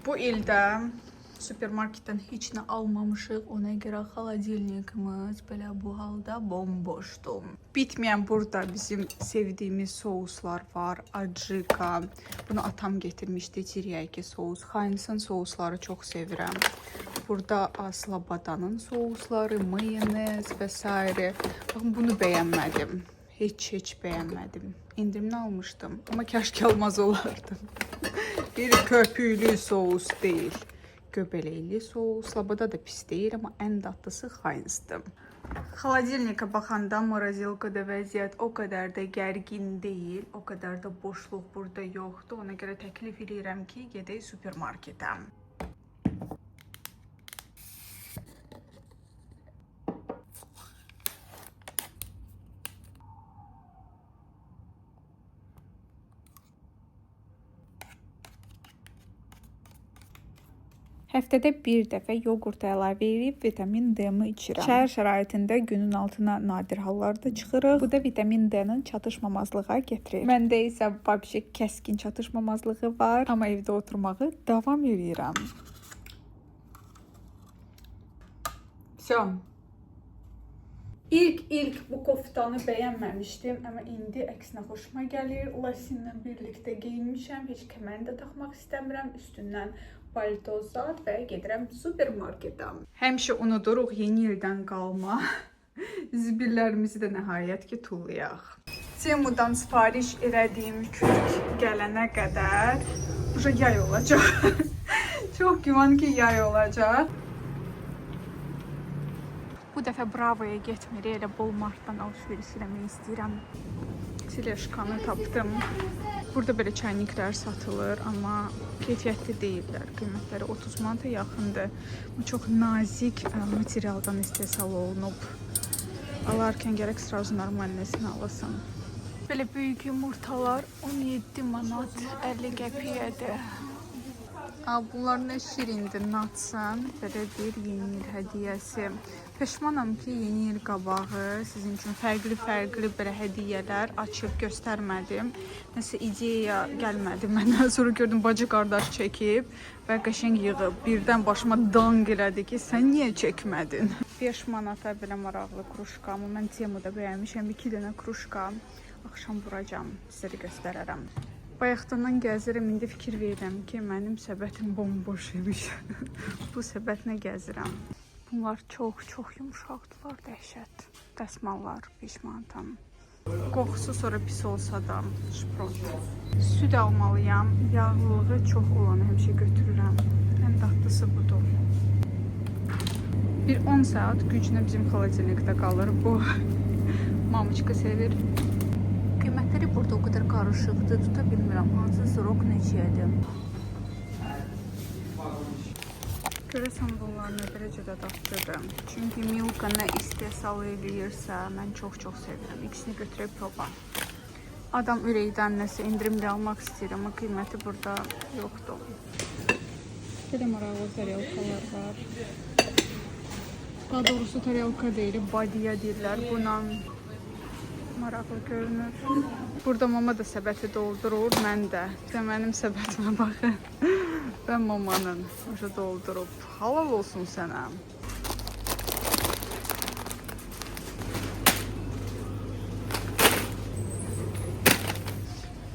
Bu ildə supermarketdən heç nə almamışıq. Ona görə xolodilnikimiz belə bu halda bomboşdur. Bitməyən burada bizim sevdiyimiz souslar var. Acıka. Bunu atam getirmişdi. Teriyaki sous. Heinz'ın sousları çox sevirəm. Burada Slobodanın sousları, mayonez və s. Baxın bunu bəyənmədim. Heç bəyənmədim. İndirimli almışdım. Amma kaş ki almaz olardım. Bir köpüklü sous deyil. Göbələkli sous. Sloboda da pis deyil, amma ən dadlısı Heinz-dir. Xolodilnikə baxanda morazilkada vəziyyət o qədər də gərgin deyil, o qədər də boşluq burada yoxdur. Ona görə təklif eləyirəm ki, gedək supermarketə. Həftədə bir dəfə yoğurt əlavə edib vitamin D-mi içirəm. Şəhər şəraitində günün altına nadir hallarda çıxırıq. Bu da vitamin D-nin çatışmamazlığa gətirir. Məndə isə vəbşe kəskin çatışmamazlığı var, amma evdə oturmağı davam eləyirəm. Vəsə. İlk bu koftanı bəyənməmişdim, amma indi əksinə xoşuma gəlir. Lasinlə birlikdə geyinmişəm, heç kəməni də taxmaq istəmirəm. Üstündən palto zat və gedirəm supermarketə. Həmişə unuduruq yeni ildən qalma zibillərimizi də nəhayət ki tullayaq. Temudan sifariş elədiyim kürk gələnə qədər uje yay olacaq. Çox güman ki yay olacaq. Bu dəfə Bravo'ya getmirik, elə Walmartdan alış-veriş eləmək istəyirəm. Teleşkanı tapdım. Burada belə çayniklər satılır, amma keyfiyyətli deyillər. Qiymətləri 30 manata yaxındır. Bu çox nazik materialdan istehsal olunub. Alarkən gərək sразу normalnesini alasan. Belə böyük yumurtalar 17 manat 50 qəpiyədir. Aa, bunlar nə şirindir, Natsan. Belə bir yeni il hədiyyəsi. Peşmanam ki, yeni il qabağı sizin üçün fərqli-fərqli belə hədiyyələr açıb göstərmədim. Nəsə ideya gəlmədi mənə. Sonra gördüm bacı qardaş çəkib və qəşəng yığıb. Birdən başıma dang elədi ki, sən niyə çəkmədin? 5 manata belə maraqlı kruşka, amma mən Temuda bəyənmişəm. 2 dənə kruşka. Axşam vuracam, sizə də göstərərəm. Bayaqdandan gəzirəm, indi fikir verirəm ki, mənim səbətim bomboş imiş. Bu səbətlə gəzirəm. Bunlar çox yumşaqdılar, dəhşət. Dəsmallar 5 manata. Qoxusu sonra pis olsa da şprot. Süd almalıyam. Yağlılığı çox olanı həmişə götürürəm. Ən dadlısı budur. Bir 10 saat gücünə bizim xolodilnikdə qalır bu. Mamıçka sevir. Qiymətləri burada o qədər qarışıqdır, tuta bilmirəm hansı srok neçəyədir. Görəsən bunlar nə dərəcədə dadlıdır. Çünki Milka nə istehsal eləyirsə, mən çox sevirəm. İkisini götürüb proba. Adam ürəkdən nəsə endirimli almaq istəyir, amma qiyməti burada yoxdur. Belə maraqlı tarelkalar var. Daha doğrusu tarelka deyil, badiya deyirlər buna. Maraqlı görünür. Burada mama da səbəti doldurur, mən də. Bir də mənim səbətimə baxın. Və mamanın ucu doldurub. Halal olsun sənə.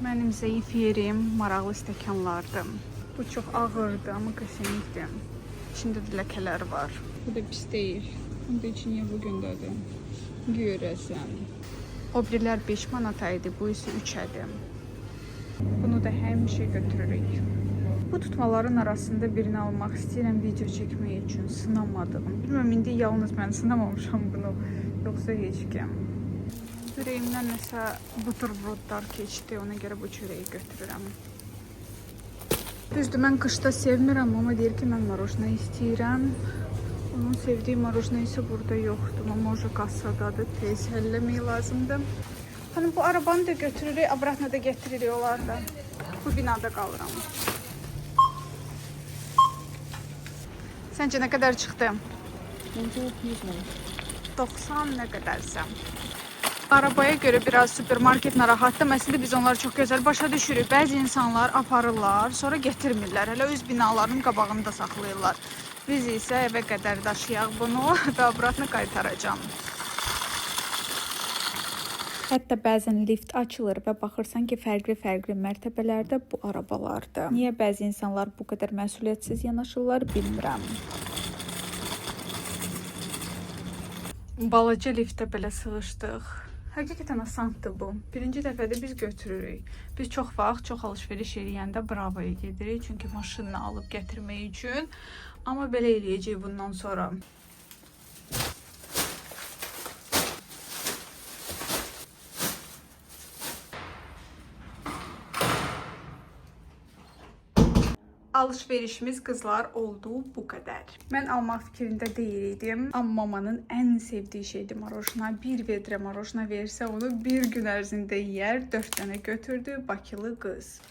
Mənim zəif yerim maraqlı stəkanlardır. Bu çox ağırdır, amma qəşəngdir. İçində də ləkələr var. Bu da pis deyil. Bunu da içinə bugündədir. Görəsən. O birilər 5 manata idi, bu isə 3 idi. Bunu da həmişə götürürük. Bu tutmaların arasında birini almaq istəyirəm video çəkmək üçün sınamadığım. Bilmirəm indi yalnız mən sınamamışam bunu, yoxsa heç kim. Ürəyimdən nəsə buterbrodlar keçdi, ona görə bu çörəyi götürürəm. Düzdür, mən qışda sevmirəm, amma deyir ki, mən marojna istəyirəm. Onun sevdiyi marojna isə burada yoxdur. Amma o kassadadır, tez həlləmək lazımdır. Xanım, bu arabanı da götürürük, abratna da getiririk onlar da. Bu binada qalıram. Səncə nə qədər çıxdı? Məncə 100 manat. 90 nə qədərsə. Arabaya görə biraz supermarket narahatdır. Əslində biz onları çox gözəl başa düşürük. Bəzi insanlar aparırlar, sonra gətirmirlər. Hələ öz binalarının qabağında saxlayırlar. Biz isə evə qədər daşıyaq bunu və obratno qaytaracağam. Hətta bəzən lift açılır və baxırsan ki, fərqli-fərqli mərtəbələrdə bu arabalardır. Niyə bəzi insanlar bu qədər məsuliyyətsiz yanaşırlar bilmirəm. Balaca liftə belə sığışdıq. Həqiqətən asandır bu. Birinci dəfədə biz götürürük. Biz çox vaxt çox alış-veriş eləyəndə Bravoya gedirik, çünki maşınla alıb gətirmək üçün. Amma belə eləyəcəyik bundan sonra. Alışverişimiz qızlar oldu bu qədər. Mən almaq fikrində deyildim, amma mamanın ən sevdiyi şeydir marojna. Bir vedrə marojna versə onu bir gün ərzində yeyər. 4 dənə götürdü Bakılı qız.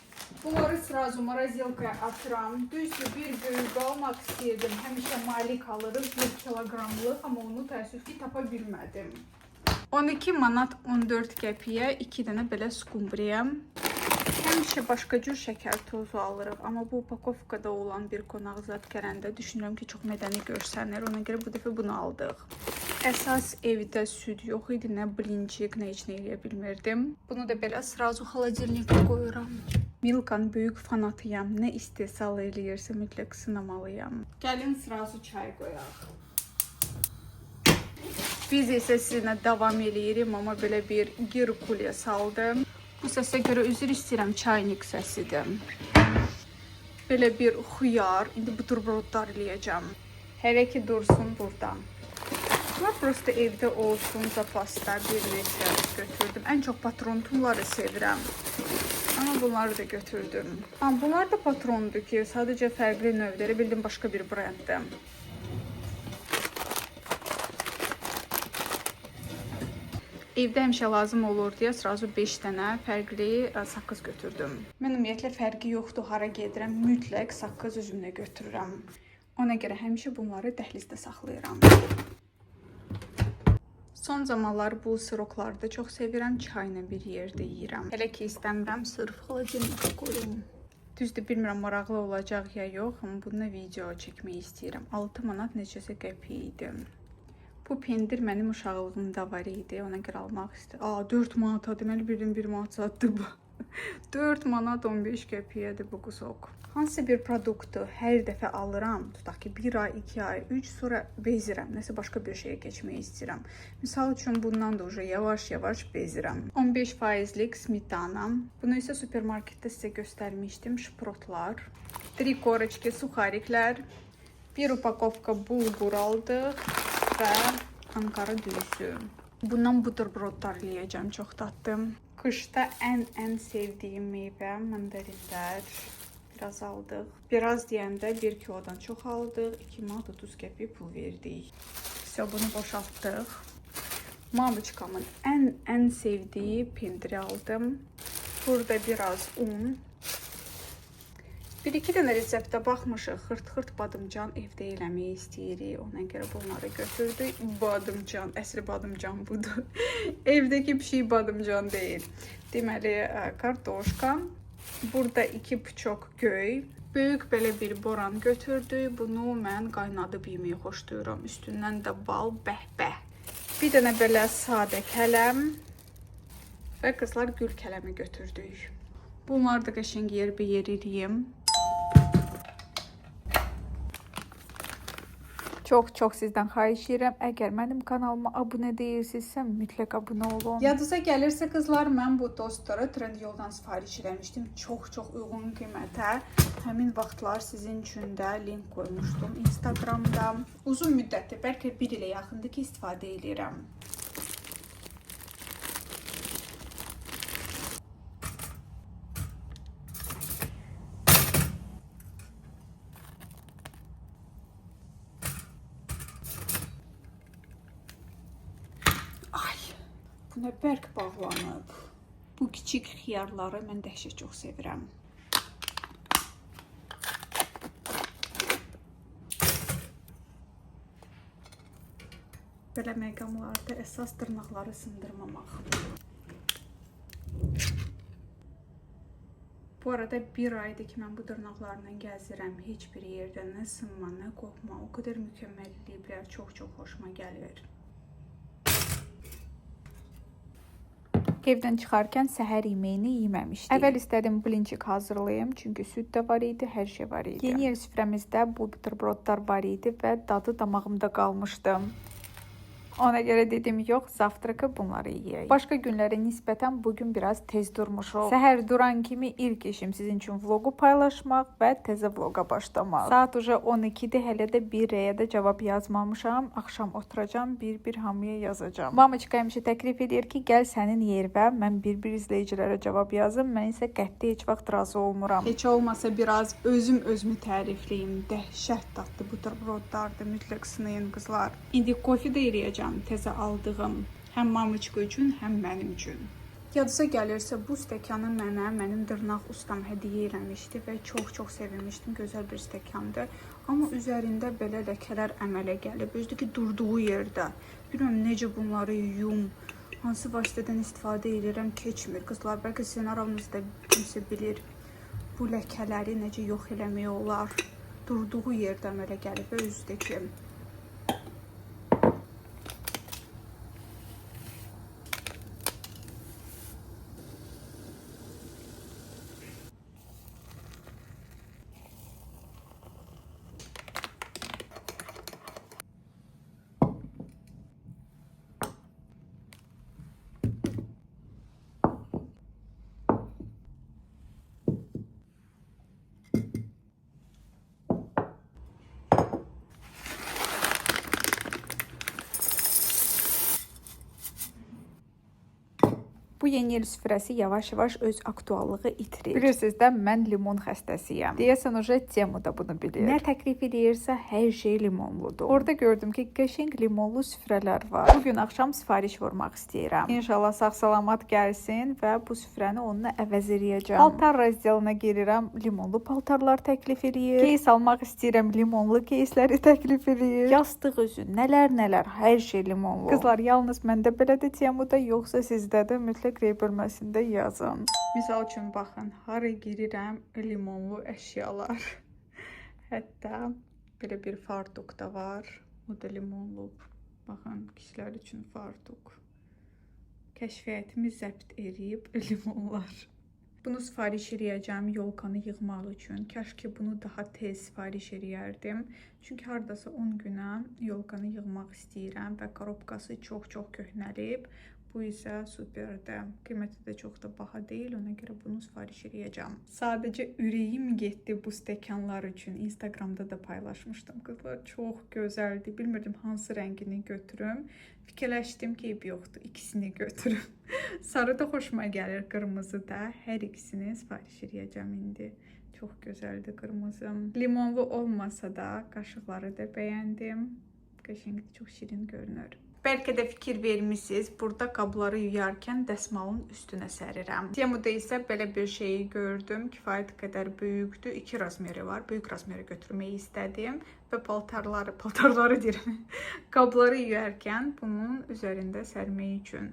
Bunları srazu morazilkaya atıram. Düzdür, bir böyük almaq istəyirdim. Həmişə malik alırıq 1 kiloqramlıq, amma onu təəssüf ki tapa bilmədim. 12 manat 14 qəpiyə 2 dənə belə skumbriya. Həmişə başqa cür şəkər tozu alırıq, amma bu upakovkada olan bir qonaq zad gələndə düşünürəm ki, çox mədəni görsənir. Ona görə bu dəfə bunu aldıq. Əsas evdə süd yox idi, nə blincik, nə heç nə eləyə bilmirdim. Bunu da belə srazu xolodilnikə qoyuram. Milkan böyük fanatıyam. Nə istehsal eləyirsə mütləq sınamalıyam. Gəlin srazu çay qoyaq. Biz isə sizinlə davam eləyirik, amma belə bir girkuliya saldım. Bu səsə görə üzr istəyirəm, çaynik səsidir. Belə bir xuyar, indi buterbrodlar eləyəcəm. Hələ ki dursun burada. Bunlar prosta evdə olsun, zapasda bir neçə götürdüm. Ən çox patrontumları sevirəm. Amma bunları da götürdüm. Amma bunlar da patrondur ki, sadəcə fərqli növləri bildim başqa bir brenddə. Evdə həmişə lazım olur deyə srazu 5 dənə fərqli saqqız götürdüm. Mən ümumiyyətlə fərqi yoxdur hara gedirəm, mütləq saqqız özümlə götürürəm. Ona görə həmişə bunları dəhlizdə saxlayıram. Son zamanlar bu sirokları da çox sevirəm, çayla bir yerdə yeyirəm. Hələ ki istəmirəm, sırf xolodilnikə qoyum. Düzdür, bilmirəm maraqlı olacaq ya yox, amma bununla video çəkmək istəyirəm. 6 manat neçəsə qəpik idi. Bu pendir mənim uşaqlığımda var idi. Ona görə almaq istədim. Aa, 4 manata, deməli birdən 1 manat satdı bu. 4 manat 15 qəpiyədir bu qusok. Hansı bir produktu hər dəfə alıram, tutaq ki, 1 ay, 2 ay, 3, sonra bezirəm. Nəsə başqa bir şeyə keçmək istəyirəm. Misal üçün bundan da uje yavaş-yavaş bezirəm. 15 faizlik smetana. Bunu isə supermarketdə sizə göstərmişdim. Şprotlar, 3 korочки suxariklər, bir upakovka bulgur aldıq və Ankara düyüsü. Bundan buterbrodlar eləyəcəm, çox tatlı. Qışda ən sevdiyim meyvə mandarinlər. Biraz aldıq. Biraz deyəndə 1 kilodan çox aldıq. 2 manat 30 qəpik pul verdik. Vəsə bunu boşaltdıq. Mamıçkamın ən sevdiyi pendiri aldım. Burada biraz un. Bir-iki dənə reseptə baxmışıq. Xırt-xırt badımcan evdə eləmək istəyirik. Ona görə bunları götürdük. Badımcan, əsl badımcan budur. Evdəki pişik badımcan deyil. Deməli, kartoşka. Burada 2 puçok göy. Böyük belə bir boran götürdük. Bunu mən qaynadıb yeməyi xoşlayıram. Üstündən də bal, bəh-bəh. Bir dənə belə sadə kələm və qızlar gül kələmi götürdük. Bunları da qəşəng yer bir yer eləyim. Çox-çox sizdən xahiş edirəm. Əgər mənim kanalıma abunə deyilsinizsə, mütləq abunə olun. Yadınıza gəlirsə qızlar, mən bu tostları Trendyoldan sifariş eləmişdim. Çox-çox uyğun qiymətə. Həmin vaxtlar sizin üçün də link qoymuşdum Instagramda. Uzun müddətdir, bəlkə bir ilə yaxındır ki, istifadə eləyirəm. Ay, bu nə bərk bağlanıb. Bu kiçik xiyarları mən dəhşət çox sevirəm. Belə məqamlarda əsas dırnaqları sındırmamaq. Bu arada bir aydır ki, mən bu dırnaqlarla gəzirəm. Heç bir yerdə nə sınma, nə qopma. O qədər mükəmməl eləyiblər. Çox-çox xoşuma gəlir. Evdən çıxarkən səhər yeməyini yeməmişdik. Əvvəl istədim blinçik hazırlayım, çünki süd də var idi, hər şey var idi. Yeni il süfrəmizdə bu buterbrodlar var idi və dadı damağımda qalmışdı. Ona görə dedim yox, zavtraka bunları yeyək. Başqa günlərə nisbətən bu gün biraz tez durmuşuq. Səhər duran kimi ilk işim sizin üçün vloqu paylaşmaq və təzə vloqa başlamaq. Saat уже 12-dir, hələ də bir rəyə də cavab yazmamışam. Axşam oturacam, bir-bir hamıya yazacağam. Mamaçka həmişə təklif edir ki, gəl sənin yervə, mən bir-bir izləyicilərə cavab yazım. Mən isə qəti heç vaxt razı olmuram. Heç olmasa biraz özüm özümü tərifləyim. Dəhşət dadlı buterbrodlardır, mütləq sınayın qızlar. İndi kofe də eləyəcəm təzə aldığım. Həm mamaçka üçün, həm mənim üçün. Yadınıza gəlirsə, bu stəkanı mənə mənim dırnaq ustam hədiyyə eləmişdi və çox-çox sevinmişdim. Gözəl bir stəkandır. Amma üzərində belə ləkələr əmələ gəlib. Özü ki, durduğu yerdə. Bilmirəm necə bunları yuyum, hansı vasitədən istifadə edirəm, keçmir. Qızlar, bəlkə sizin aranızda kimsə bilir bu ləkələri necə yox eləmək olar. Durduğu yerdə əmələ gəlib və üzdəki. Bu yeni il süfrəsi yavaş-yavaş öz aktuallığı itirir. Bilirsiniz də mən limon xəstəsiyəm. Deyəsən uje Temu da bunu bilir. Nə təklif eləyirsə hər şey limonludur. Orada gördüm ki, qəşəng limonlu süfrələr var. Bu gün axşam sifariş vurmaq istəyirəm. İnşallah sağ-salamat gəlsin və bu süfrəni onunla əvəz eləyəcəm. Paltar razdelına girirəm, limonlu paltarlar təklif eləyir. Keys almaq istəyirəm, limonlu keysləri təklif eləyir. Yastıq özü, nələr-nələr, hər şey limonlu. Qızlar, yalnız məndə belədir Temuda, yoxsa sizdə də mütləq rey bölməsində yazın. Misal üçün baxın, hara girirəm, limonlu əşyalar. Hətta belə bir fartuk da var. O da limonlu. Baxın, kişilər üçün fartuk. Kəşfiyyatımı zəbt eləyib limonlar. Bunu sifariş eləyəcəm yolkanı yığmaq üçün. Kaş ki bunu daha tez sifariş eləyərdim. Çünki hardasa 10 günə yolkanı yığmaq istəyirəm və korobkası çox-çox köhnəlib. Bu isə superdir. Qiyməti də çox da baha deyil, ona görə bunu sifariş eləyəcəm. Sadəcə ürəyim getdi bu stəkanlar üçün. Instagramda da paylaşmışdım. Qızlar çox gözəldir. Bilmirdim hansı rəngini götürüm. Fikirləşdim ki, eybi yoxdur, ikisini götürüm. Sarı da xoşuma gəlir, qırmızı da. Hər ikisini sifariş eləyəcəm indi. Çox gözəldir qırmızı. Limonlu olmasa da qaşıqları da bəyəndim. Qəşəngdir, çox şirin görünür. Bəlkə də fikir vermisiniz, burada qabları yuyarkən dəsmalın üstünə sərirəm. Temuda isə belə bir şeyi gördüm. Kifayət qədər böyükdür. 2 razmeri var. Böyük razmeri götürməyi istədim və paltarları, paltarları deyirəm. Qabları yuyarkən bunun üzərində sərmək üçün.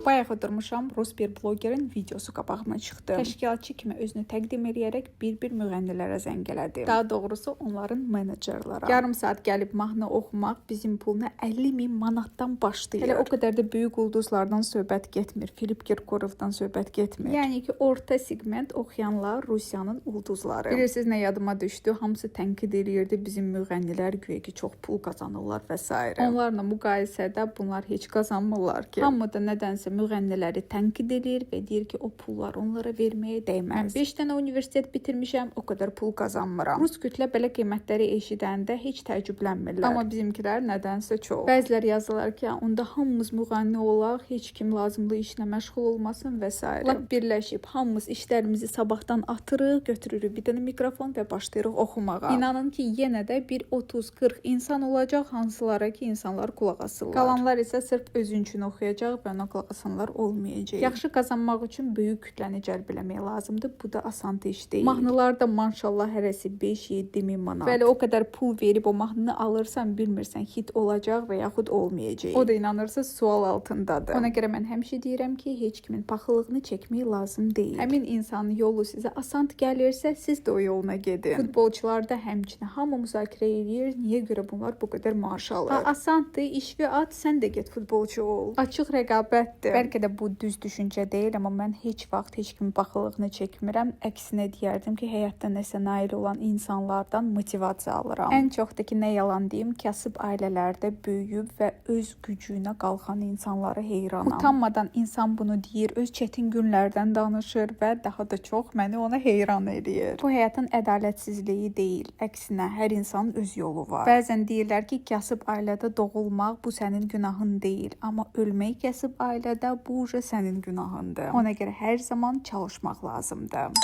Bayaq oturmuşam, rus bir blogerin videosu qabağıma çıxdı. Təşkilatçı kimi özünü təqdim eləyərək bir-bir müğənnilərə zəng elədi. Daha doğrusu onların menecerlara. Yarım saat gəlib mahnı oxumaq bizim puluna 50 min manatdan başlayır. Hələ o qədər də böyük ulduzlardan söhbət getmir. Filip Kirkorovdan söhbət getmir. Yəni ki, orta segment oxuyanlar Rusiyanın ulduzları. Bilirsiniz nə yadıma düşdü? Hamısı tənqid eləyirdi bizim müğənnilər güya ki, çox pul qazanırlar və s. Onlarla müqayisədə bunlar heç qazanmırlar ki. Hamı da nədənsə müğənniləri tənqid eləyir və deyir ki, o pullar onlara verməyə dəyməz. Mən 5 dənə universitet bitirmişəm, o qədər pul qazanmıram. Rus kütlə belə qiymətləri eşidəndə heç təəccüblənmirlər. Amma bizimkilər nədənsə çox. Bəziləri yazırlar ki, onda hamımız müğənni olaq, heç kim lazımlı işlə məşğul olmasın və s. Lap birləşib hamımız işlərimizi sabahdan atırıq, götürürük bir dənə mikrofon və başlayırıq oxumağa. İnanın ki, yenə də bir 30-40 insan olacaq, hansılara ki insanlar qulaq asırlar. Qalanlar isə sırf özü üçün oxuyacaq və ona qulaq alsalar olmayacaq. Yaxşı qazanmaq üçün böyük kütləni cəlb eləmək lazımdır. Bu da asan iş deyil. Mahnılar da maşallah hərəsi 5-7 min manat. Bəli, o qədər pul verib o mahnını alırsan, bilmirsən hit olacaq və yaxud olmayacaq. O da inanırsa sual altındadır. Ona görə mən həmişə deyirəm ki, heç kimin paxıllığını çəkmək lazım deyil. Həmin insanın yolu sizə asan gəlirsə, siz də o yoluna gedin. Futbolçular da həmçinin hamı müzakirə eləyir, niyə görə bunlar bu qədər maaş alır? Ha, asandır, iş və at, sən də get futbolçu ol. Açıq rəqabətdir. Bəlkə də bu düz düşüncə deyil, amma mən heç vaxt heç kimin paxıllığını çəkmirəm. Əksinə deyərdim ki, həyatda nəsə nail olan insanlardan motivasiya alıram. Ən çox da ki, nə yalan deyim, kasıb ailələrdə böyüyüb və öz gücü ilə qalxan insanlara heyranam. Utanmadan insan bunu deyir, öz çətin günlərdən danışır və daha da çox məni ona heyran eləyir. Bu həyatın ədalətsizliyi deyil, əksinə hər insanın öz yolu var. Bəzən deyirlər ki, kasıb ailədə doğulmaq bu sənin günahın deyil, amma ölmək kasıb ailədə bu uje sənin günahındır. Ona görə hər zaman çalışmaq lazımdır.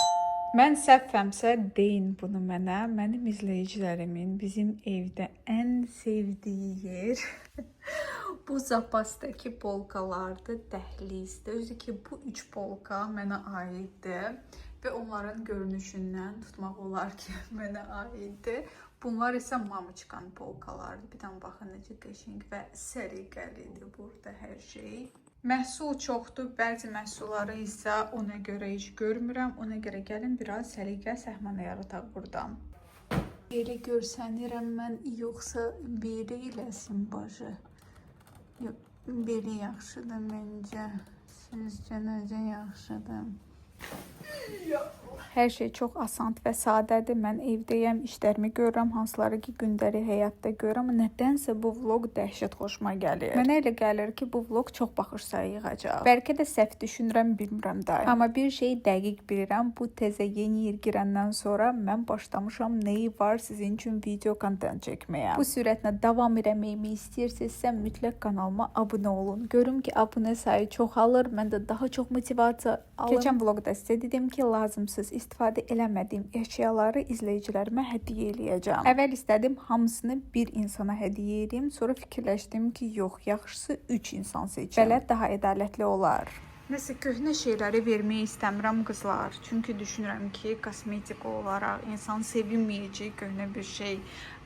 Mən səhvəmsə deyin bunu mənə. Mənim izləyicilərimin bizim evdə ən sevdiyi yer bu zapasdakı polkalardır, dəhlizdə. Özü ki, bu üç polka mənə aiddir və onların görünüşündən tutmaq olar ki, mənə aiddir. Bunlar isə mamıçkan polkalardır. Bir dənə baxın necə qəşəng və səliqəlidir burada hər şey. Məhsul çoxdur, bəzi məhsulları isə ona görə heç görmürəm. Ona görə gəlin biraz səliqə səhmanə yaradaq buradan. Belə görsənirəm mən, yoxsa belə eləsin başı? Yox, belə yaxşıdır məncə. Sizcə necə yaxşıdır? Hər şey çox asan və sadədir. Mən evdəyəm, işlərimi görürəm, hansıları ki gündəlik həyatda görürəm. Amma nədənsə bu vloq dəhşət xoşuma gəlir. Mənə elə gəlir ki, bu vloq çox baxış sayı yığacaq. Bəlkə də səhv düşünürəm, bilmirəm də. Amma bir şey dəqiq bilirəm, bu təzə yeni il girəndən sonra mən başlamışam nəyi var sizin üçün video kontent çəkməyə. Bu sürətlə davam eləməyimi istəyirsinizsə mütləq kanalıma abunə olun. Görüm ki, abunə sayı çoxalır, mən də daha çox motivasiya alım. Keçən vloqda sizə dedim ki, lazımsız istifadə eləmədiyim əşyaları izləyicilərimə hədiyyə eləyəcəm. Əvvəl istədim hamısını bir insana hədiyyə eləyim, sonra fikirləşdim ki, yox, yaxşısı 3 insan seçim. Belə daha ədalətli olar. Nəsə köhnə şeyləri vermək istəmirəm qızlar. Çünki düşünürəm ki, kosmetik olaraq insan sevinməyəcək köhnə bir şey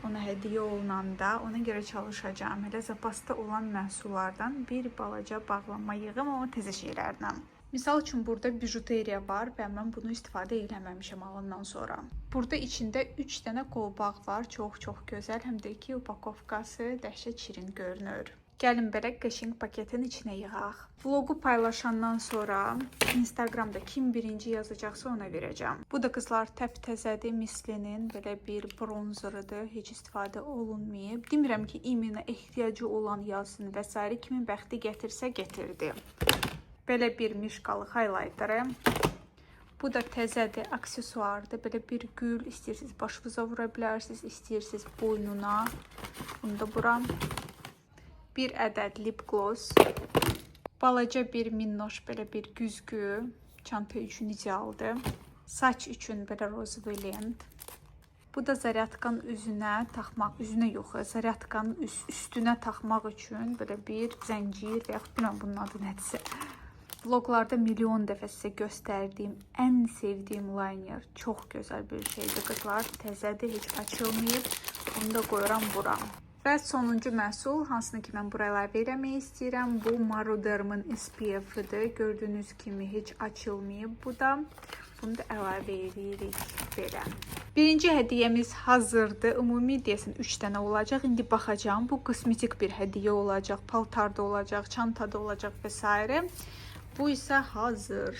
ona hədiyyə olunanda, ona görə çalışacağam. Elə zapasda olan məhsullardan bir balaca bağlama yığım, amma təzə şeylərlə. Misal üçün burada bijuteriya var və mən bunu istifadə eləməmişəm alandan sonra. Burada içində 3 dənə qolbaq var. Çox-çox gözəl, həm də ki upakovkası dəhşət şirin görünür. Gəlin belə qəşəng paketin içinə yığaq. Vloqu paylaşandan sonra Instagramda kim birinci yazacaqsa ona verəcəm. Bu da qızlar təptəzədir, Mislinin belə bir bronzerudur. Heç istifadə olunmayıb. Demirəm ki, iminə ehtiyacı olan yazsın və sairə, kimin bəxti gətirsə gətirdi. Belə bir mişkalı highlighterı. Bu da təzədir, aksesuardır. Belə bir gül istəyirsiniz başınıza vura bilərsiniz, istəyirsiniz boynuna. Bunu da bura. Bir ədəd lip gloss. Balaca bir minnoş belə bir güzgü. Çanta üçün idealdır. Saç üçün belə rozový lent. Bu da zaryadkanın üzünə taxmaq, üzünə yox, zaryadkanın üstünə taxmaq üçün belə bir zəncir və yaxud bilmirəm bunun adı nədirsə. Vloglarda milyon dəfə sizə göstərdiyim ən sevdiyim liner. Çox gözəl bir şeydir qızlar. Təzədir, heç açılmayıb. Bunu da qoyuram bura. Və sonuncu məhsul, hansını ki mən bura əlavə eləmək istəyirəm, bu Maruderm'ın SPF-idir. Gördüyünüz kimi heç açılmayıb bu da. Bunu da əlavə eləyirik belə. Birinci hədiyyəmiz hazırdır. Ümumi deyəsən 3 dənə olacaq. İndi baxacağam. Bu kosmetik bir hədiyyə olacaq, paltar da olacaq, çanta da olacaq və s. Bu isə hazır.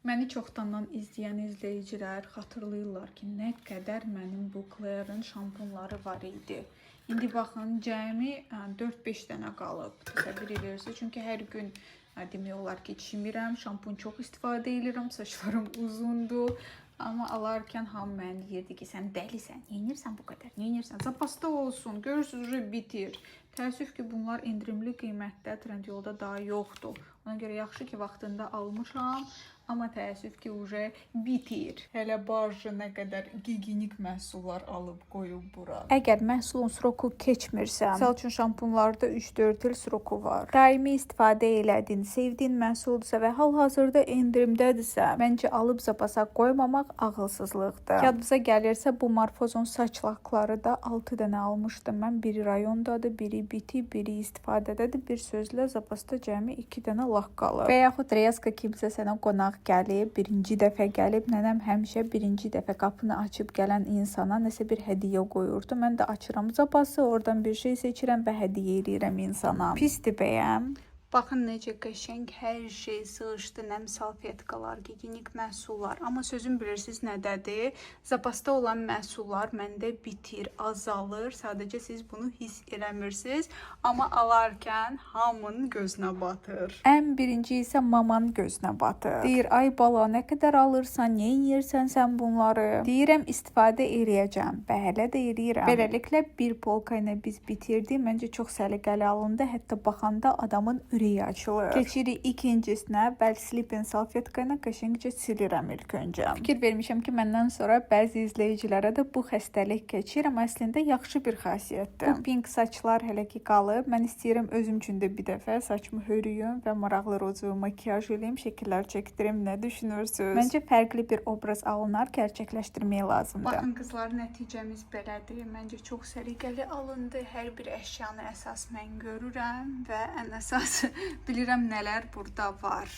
Məni çoxdandan izləyən izləyicilər xatırlayırlar ki, nə qədər mənim bu Claire'ın şampunları var idi. İndi baxın, cəmi 4-5 dənə qalıb. Təsəvvür edirsiniz. Çünki hər gün demək olar ki, çimirəm, şampun çox istifadə edirəm, saçlarım uzundur. Amma alarkən hamı mənə deyirdi ki, sən dəlisən, nə edirsən bu qədər, nə edirsən? Zapasda olsun, görürsüz, uje bitir. Təəssüf ki, bunlar endirimli qiymətdə Trendyolda daha yoxdur. Ona görə yaxşı ki, vaxtında almışam. Amma təəssüf ki, uje bitir. Hələ barjı nə qədər gigiyenik məhsullar alıb qoyub bura. Əgər məhsulun sroku keçmirsə, misal üçün şampunlarda 3-4 il sroku var. Daimi istifadə elədin, sevdiyin məhsuldursa və hal-hazırda endirimdədirsə, məncə alıb zapasa qoymamaq ağılsızlıqdır. Yadınıza gəlirsə, bu Marfozon saç lakları da 6 dənə almışdım mən. Biri rayondadır, biri bitib, biri istifadədədir. Bir sözlə zapasda cəmi 2 dənə lak qalıb. Və yaxud Reyaska kimsə sənə qonaq gəlib, birinci dəfə gəlib, nənəm həmişə birinci dəfə qapını açıb gələn insana nəsə bir hədiyyə qoyurdu. Mən də açıram zapası, oradan bir şey seçirəm və hədiyyə eləyirəm insana. Pisdir bəyəm. Baxın necə qəşəng hər şey sığışdı, nəm salfetkalar, gigiyenik məhsullar. Amma sözüm bilirsiniz nədədir? Zapasda olan məhsullar məndə bitir, azalır. Sadəcə siz bunu hiss eləmirsiniz, amma alarkən hamının gözünə batır. Ən birinci isə mamanın gözünə batır. Deyir, ay bala, nə qədər alırsan, nə yeyirsən sən bunları? Deyirəm, istifadə eləyəcəm və hələ də eləyirəm. Beləliklə bir polka ilə biz bitirdik. Məncə çox səliqəli alındı. Hətta baxanda adamın ürəyi açılır. Keçirik ikincisinə. Bəl Sleeping salfetka ilə qəşəngcə silirəm ilk öncə. Fikir vermişəm ki, məndən sonra bəzi izləyicilərə də bu xəstəlik keçir, amma əslində yaxşı bir xasiyyətdir. Bu pink saçlar hələ ki qalıb. Mən istəyirəm özüm üçün də bir dəfə saçımı hörüyüm və maraqlı rozu makiyaj eləyim, şəkillər çəkdirim. Nə düşünürsüz? Məncə fərqli bir obraz alınar, gerçəkləşdirmək lazımdır. Baxın qızlar, nəticəmiz belədir. Məncə çox səliqəli alındı. Hər bir əşyanı əsas mən görürəm və ən əsas bilirəm nələr burada var.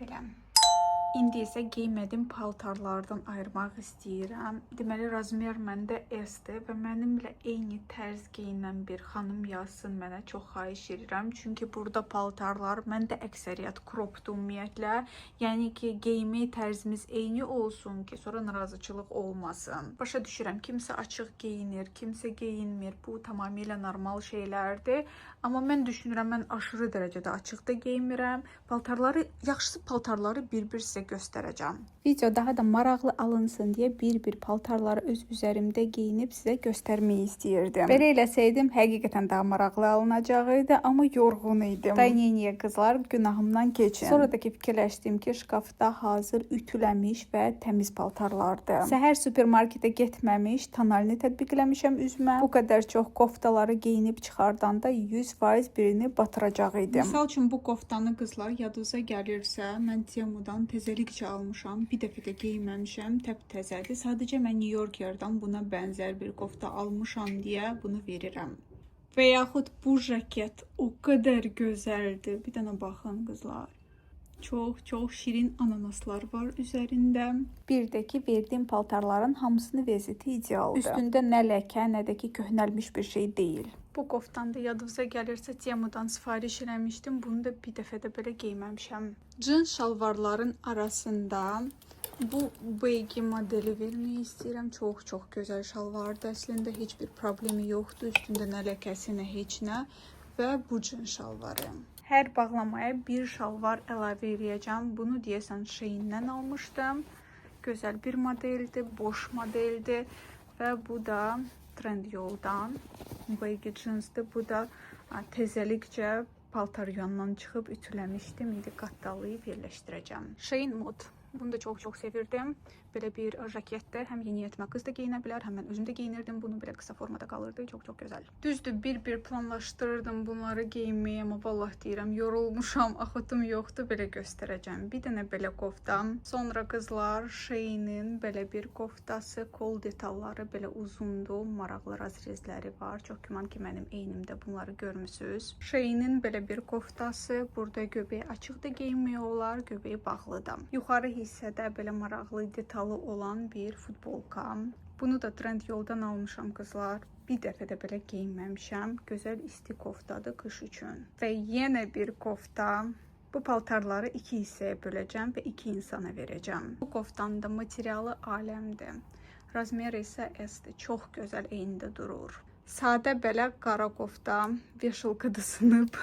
Belə. İndi isə geymədim paltarlardan ayırmaq istəyirəm. Deməli, razmer məndə S-dir və mənimlə eyni tərz geyinən bir xanım yazsın mənə, çox xahiş edirəm. Çünki burada paltarlar məndə əksəriyyət cropdur ümumiyyətlə. Yəni ki, geyimi tərzimiz eyni olsun ki, sonra narazıçılıq olmasın. Başa düşürəm, kimsə açıq geyinir, kimsə geyinmir. Bu tamamilə normal şeylərdir. Amma mən düşünürəm, mən aşırı dərəcədə açıq da geyinmirəm. Paltarları, yaxşısı paltarları bir-bir sizə göstərəcəm. Video daha da maraqlı alınsın deyə bir-bir paltarları öz üzərimdə geyinib sizə göstərməyi istəyirdim. Belə eləsəydim həqiqətən daha maraqlı alınacaq idi, amma yorğun idim. Dayanın qızlar, günahımdan keçin. Sonra da ki fikirləşdim ki, şkafda hazır ütüləmiş və təmiz paltarlardır. Səhər supermarketə getməmiş tonalini tətbiqləmişəm üzümə. Bu qədər çox koftaları geyinib çıxardanda 100% birini batıracaq idim. Misal üçün bu koftanı qızlar yadınıza gəlirsə, mən Temudan təzəlikcə almışam. Bir dəfə də geyinməmişəm, təptəzədir. Sadəcə mən New Yorker'dan buna bənzər bir kofta almışam deyə bunu verirəm. Və yaxud bu jaket o qədər gözəldir. Bir dənə baxın qızlar. Çox çox şirin ananaslar var üzərində. Bir də ki, verdiyim paltarların hamısının vəziyyəti idealdır. Üstündə nə ləkə, nə də ki köhnəlmiş bir şey deyil. Bu koftanı da yadınıza gəlirsə Temudan sifariş eləmişdim. Bunu da bir dəfə də belə geyməmişəm. Cins şalvarların arasında bu baggy modeli vermək istəyirəm. Çox çox gözəl şalvardır. Əslində heç bir problemi yoxdur. Üstündə nə ləkəsi, nə heç nə və bu cins şalvarı. Hər bağlamaya bir şalvar əlavə eləyəcəm. Bunu deyəsən Shein-dən almışdım. Gözəl bir modeldir, boş modeldir və bu da Trendyoldan baggy jeansdir. Bu da təzəlikcə paltar yanından çıxıb ütüləmişdim. İndi qatdalayıb yerləşdirəcəm. Shein mod. Bunu da çox çox sevirdim. Belə bir jaketdir. Həm yeniyetmə qız da geyinə bilər, həm mən özüm də geyinirdim. Bunu belə qısa formada qalırdı. Çox çox gözəl. Düzdür, bir-bir planlaşdırırdım bunları geyinməyi, amma vallah deyirəm, yorulmuşam, axıtım yoxdur, belə göstərəcəm. Bir dənə belə kofta. Sonra qızlar Shein-in belə bir koftası, kol detalları belə uzundur, maraqlı razrezləri var. Çox güman ki, mənim eynimdə bunları görmüsüz. Shein-in belə bir koftası, burada göbəyi açıq da geyinmək olar, göbəyi bağlı da. Yuxarı hissədə belə maraqlı detalı olan bir futbolka. Bunu da Trendyoldan almışam qızlar. Bir dəfə də belə geyinməmişəm. Gözəl isti koftadır qış üçün. Və yenə bir kofta. Bu paltarları iki hissəyə böləcəm və iki insana verəcəm. Bu koftanın da materialı aləmdir. Razmeri isə S-dir. Çox gözəl eynində durur. Sadə belə qara kofta, veşalkada sınıb.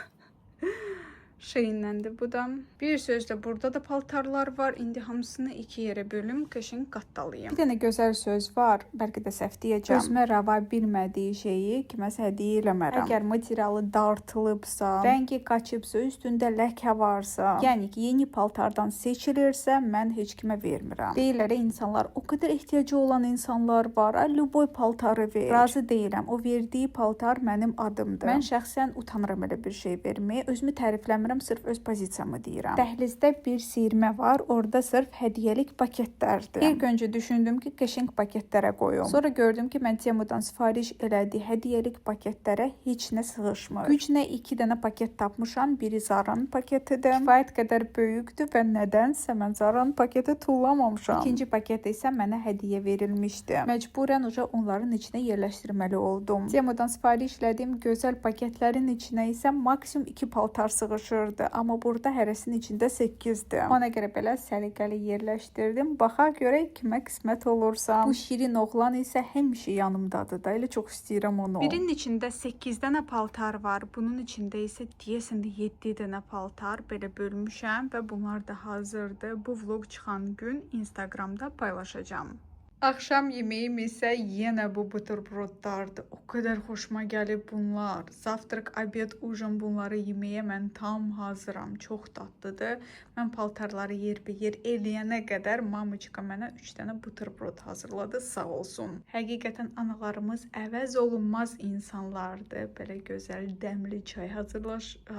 Shein-dəndir bu da. Bir sözlə burada da paltarlar var. İndi hamısını iki yerə bölüm, qəşəng qatdalayım. Bir dənə gözəl söz var, bəlkə də səhv deyəcəm. Özümə rava bilmədiyi şeyi kiməsə hədiyyə eləmərəm. Əgər materialı dartılıbsa, rəngi qaçıbsa, üstündə ləkə varsa, yəni ki, yeni paltardan seçilirsə, mən heç kimə vermirəm. Deyirlər insanlar, o qədər ehtiyacı olan insanlar var, ay lüboy paltarı ver. Razı deyiləm. O verdiyi paltar mənim adımdır. Mən şəxsən utanıram elə bir şey verməyə. Özümü tərifləmirəm, sırf öz pozisiyamı deyirəm. Dəhlizdə bir siyirmə var, orada sırf hədiyyəlik paketlərdir. İlk öncə düşündüm ki, qəşəng paketlərə qoyum. Sonra gördüm ki, mən Temudan sifariş elədiyi hədiyyəlik paketlərə heç nə sığışmır. Güclə 2 dənə paket tapmışam. Biri Zaranın paketidir. Kifayət qədər böyükdür və nədənsə mən Zaranın paketi tullamamışam. İkinci paket isə mənə hədiyyə verilmişdi. Məcburən uca onların içinə yerləşdirməli oldum. Temudan sifariş elədiyim gözəl paketlərin içinə isə maksimum 2 paltar sığışırdı, amma burada hərəsinin içində 8-dir. Ona görə belə səliqəli yerləşdirdim. Baxa görək kimə qismət olursa. Bu şirin oğlan isə həmişə yanımdadır da. Elə çox istəyirəm onu. Birinin içində 8 dənə paltar var. Bunun içində isə deyəsən də 7 dənə paltar belə bölmüşəm və bunlar da hazırdır. Bu vlog çıxan gün Instagramda paylaşacağam. Axşam yeməyim isə yenə bu buterbrodlardır. O qədər xoşuma gəlib bunlar. Завтрак, обед, ужин bunları yeməyə mən tam hazıram. Çox dadlıdır. Mən paltarları yerbəyer eləyənə qədər mamıçka mənə 3 dənə buterbrod hazırladı. Sağ olsun. Həqiqətən analarımız əvəz olunmaz insanlardır. Belə gözəl dəmli çay hazırlaşıb,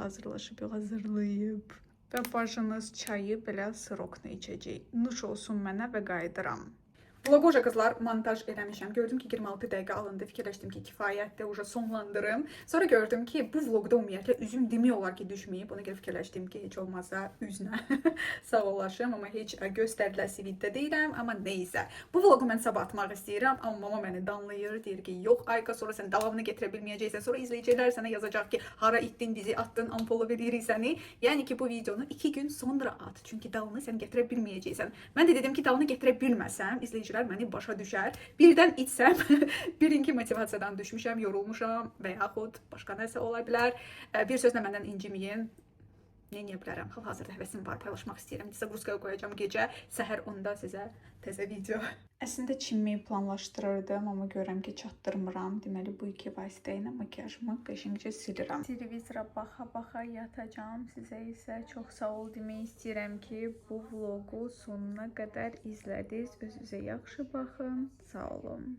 hazırlayıb. Və bacınız çayı belə sırokla içəcək. Nuş olsun mənə və qayıdıram. Vlogu uca qızlar montaj eləmişəm. Gördüm ki 26 dəqiqə alındı. Fikirləşdim ki kifayətdir, uca sonlandırım. Sonra gördüm ki bu vlogda ümumiyyətlə üzüm demək olar ki düşməyib. Ona görə fikirləşdim ki heç olmazsa üzünə sağollaşım, amma heç göstəriləsi videoda deyiləm, amma neysə. Bu vlogu mən sabah atmaq istəyirəm, amma mama məni danlayır, deyir ki yox Ayka, sonra sən davamını gətirə bilməyəcəksən. Sonra izləyicilər sənə yazacaq ki hara itdin bizi, atdın, unfollow edirik səni. Yəni ki bu videonu 2 gün sonra at. Çünki dalını sən gətirə bilməyəcəksən. Mən də dedim ki dalını gətirə bilməsəm izləyicilər məni başa düşər. Birdən içsəm, birinki motivasiyadan düşmüşəm, yorulmuşam və yaxud başqa nəsə ola bilər. Bir sözlə məndən inciməyin. Nə edə bilərəm? Hal-hazırda həvəsim var, paylaşmaq istəyirəm. Загрузкaya qoyacağam gecə, səhər 10-da sizə təzə video. Əslində çimməyi planlaşdırırdım, amma görürəm ki, çatdırmıram. Deməli, bu iki vasitə ilə makiyajımı qəşəngcə silirəm. Televizora baxa-baxa yatacağam. Sizə isə çox sağ ol demək istəyirəm ki, bu vlogu sonuna qədər izlədiniz. Özünüzə yaxşı baxın. Sağ olun.